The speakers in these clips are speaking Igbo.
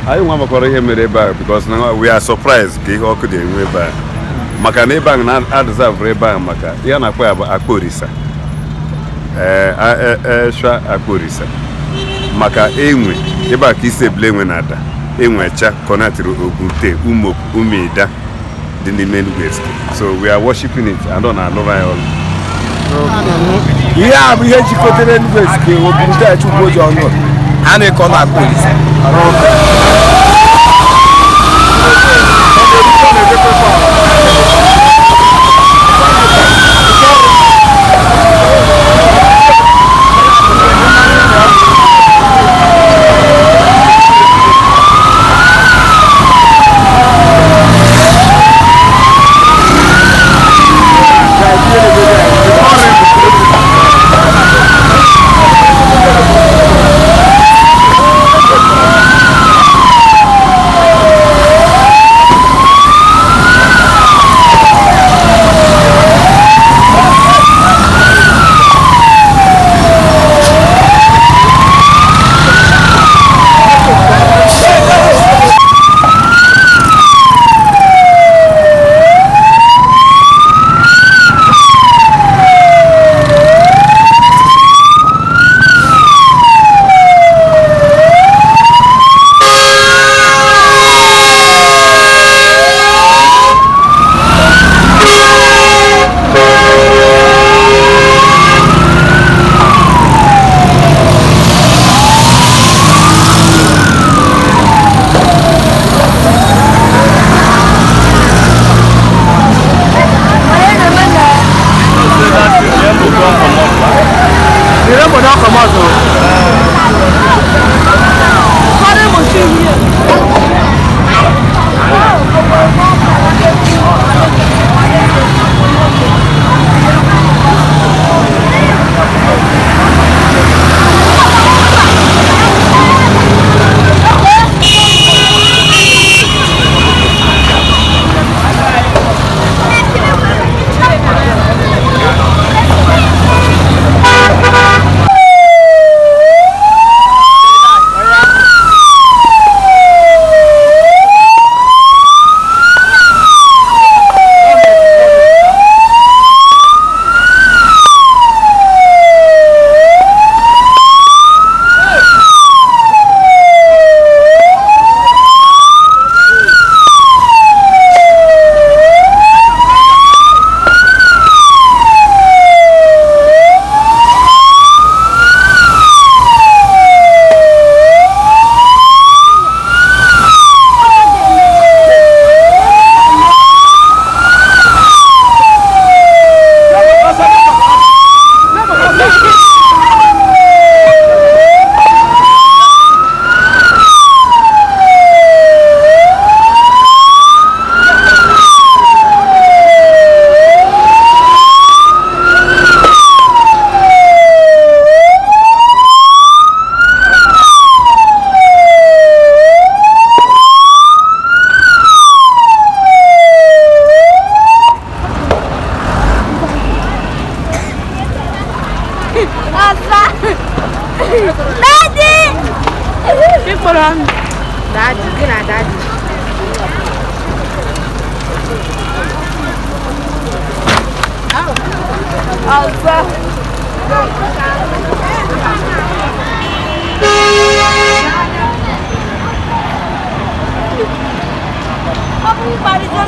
Anyị nwa makwara ihe mere ebe a because na we are surprised ka ihe ọkụ dị enwe ebe a, maka na ebe ahụ na-adịzavụrụ ebe ahụ, maka ihe a na-akpọ ya bụ Akpa Orisa, ee esha Akpa Orisa, maka enwe ebe a ka isi ebule enwe na-ada enwecha kọnatịrị Ogbute Umop Umeida dị n'ime Enugu Ezike. So we are worshiping it and ọ na-alụrụ anyị ọrụ. Ihe a bụ ihe jikọtara Enugu Ezike, Ogbute Chukwuoji ọnụ a na-ekọ na Akpa Olisa. The rainbow don comot o. Daddy! Ịkpọrọ m daddy, gị na daddy. Ọzọ. Ọ bụ mkparịta.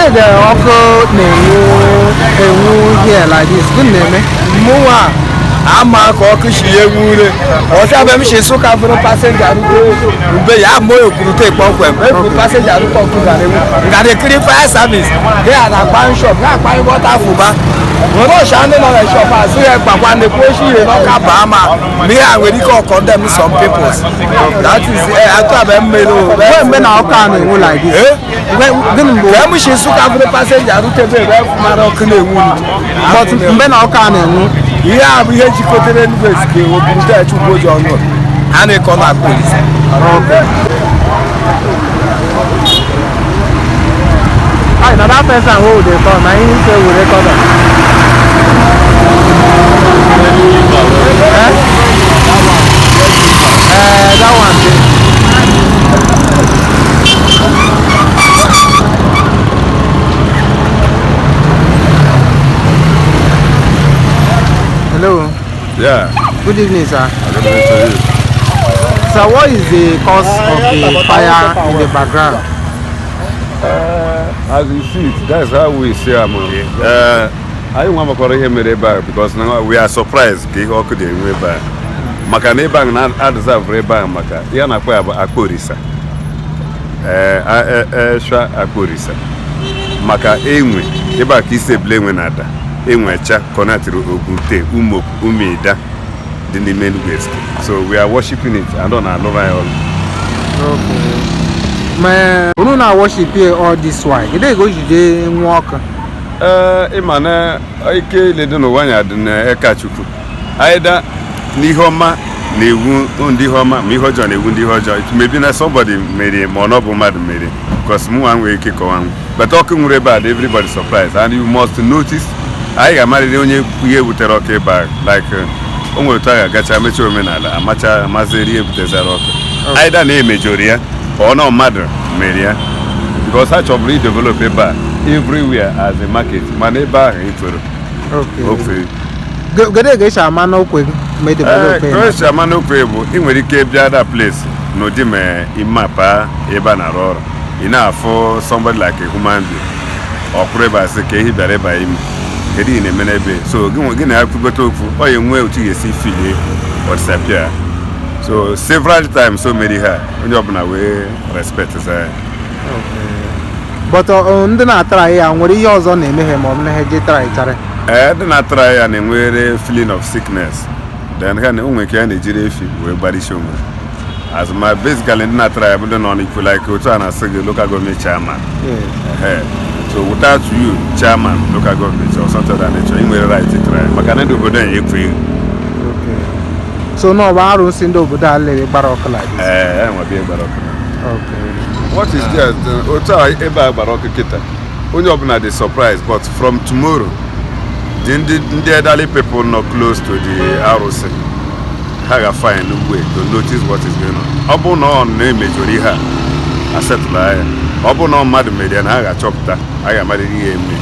Gịnị ka ọkụ na-enwu enwu here like this? Gịnị na-eme? Mụnwa ama ka ọkụ si enwu ure ọsị abịa m si Nsụka fụrụ passenger rute mgbe ya ama Okwurute kpọmkwem efu passenger rute ọkụ gara enwu ngara ekiri fire service ha na-akpa shop ha akpa water fụba nwere ndị nọ na shop azụ ya gbakwa na-ekwu oshi ihe n'ọka baa ma ma ihe a nwere ike ọ condemn some peoples. That is atụ abịa mmeri o. Mgbe mgbe na ọkụ a na-enwu like this? Eh? Gịnị mgbe? Ka m si Nsụka fụrụ passenger rute ebe ebe mara ọkụ na-enwu. But mgbe na ọkụ a na-enwu? Ihe a bụ ihe jikọtara Enugu Ezike, Okwurute Chukwuoji ọnụ a na-ekọ na akpa Olise. Hi, na that person wey we dey call na him say we record am. Eh? Eh, that one dey. Hello. Yeah. Good evening, sir. Good evening to you. Sir, what is the cause of the fire in the background? As you see it, that's how we see am. Anyị nwa makwara ihe mere ebe a because na we are surprised ka ihe ọkụ dị enwe ebe a, maka na ebe ahụ na-adịzavụrụ ebe ahụ, maka ihe a na-akpọ ya bụ Akpa Orisa, ee esha Akpa Orisa, maka enwe ebe a ka isi ebule enwe na-ada enwecha connectịrị Okwute, Umop, Umeida dị n'ime Enugu Ezike. So we are worshiping it and ọ na-alụrụ anyị ọrụ. Okay. Ma unu na worship here all this while, kedu ka o jide nwa ọkụ? Ee, ịma na ike ile dị n'ụwa anya dị n'eka Chukwu. Anyị da n'ihe ọma na-ewu ndị ihe ọma, ma ihe ọjọọ na-ewu ndị ihe ọjọọ. It may be na somebody mere, ma ọ na ọ bụ mmadụ mere, because mụ nwere ike kọwa nwu, but ọkụ nwere ebe a dị everybody surprised and you must notice. Anyị ga-amarịrị onye ihe butere ọkụ ebe a. Like o nwere otu a ga-agacha mechaa omenala, amacha amaziri ihe butezara ọkụ. Anyị da na-emejọrọ ya ka ọ na mmadụ mere ya, because ha chọburu idevelop ebe a everywhere as a market, mana ebe ahụ ifere ofe. Kedu ka esi ama n'okwe ma e develop Ee, ya? ka esi ama n'okwe bụ ị nwere ike bịa that place n'ụdị ma ịmapa ebe a na-arụ ọrụ, ị na-afụ somebody like a human being, ọ kwụrụ ebe a sị ka ehi bịara ebe a ime, kedu ihe na-eme n'ebe? So gị na ya kwugote okwu, ọ ya enwe otu ị ga-esi filie or disappear. So several times o mere ihe a, onye ọbụla wee respect za ya. But ndị na-atara ya nwere ihe ọzọ na-eme ha, ma ọ bụ na ha je tara ịchara? Ee, ndị na-atara ya na-enwere feeling of sickness, then ha na o nwere ike ya na-ejiri efi wee gbarisi onwe. As ma basically ndị na-atara ya bụ ndị nọ n'ikwu, like otu a na-asị gị local government chairman. Ehe. So without you, chairman local government or something of that nature, ị nwere right ịtara ya, maka na ndị obodo anyị ekweghị. So na ọ bụ arụsị ndị obodo a lere gbara ọkụ like this? Ee, ya nwa bịa gbara ọkụ. What is there, otu a ebe a gbara ọkụ kịta, onye ọbụla dị surprised, but from tomorrow the ndị elderly people nọ close to the arụsị, ha ga-find way to notice what is going on. Ọ bụrụ na ọ na-emejọrọ ihe a, asetụla ya. Ọ bụrụ na ọ mmadụ mere ya, na ha ga-achọpụta, a ga-amarịrị ihe eme.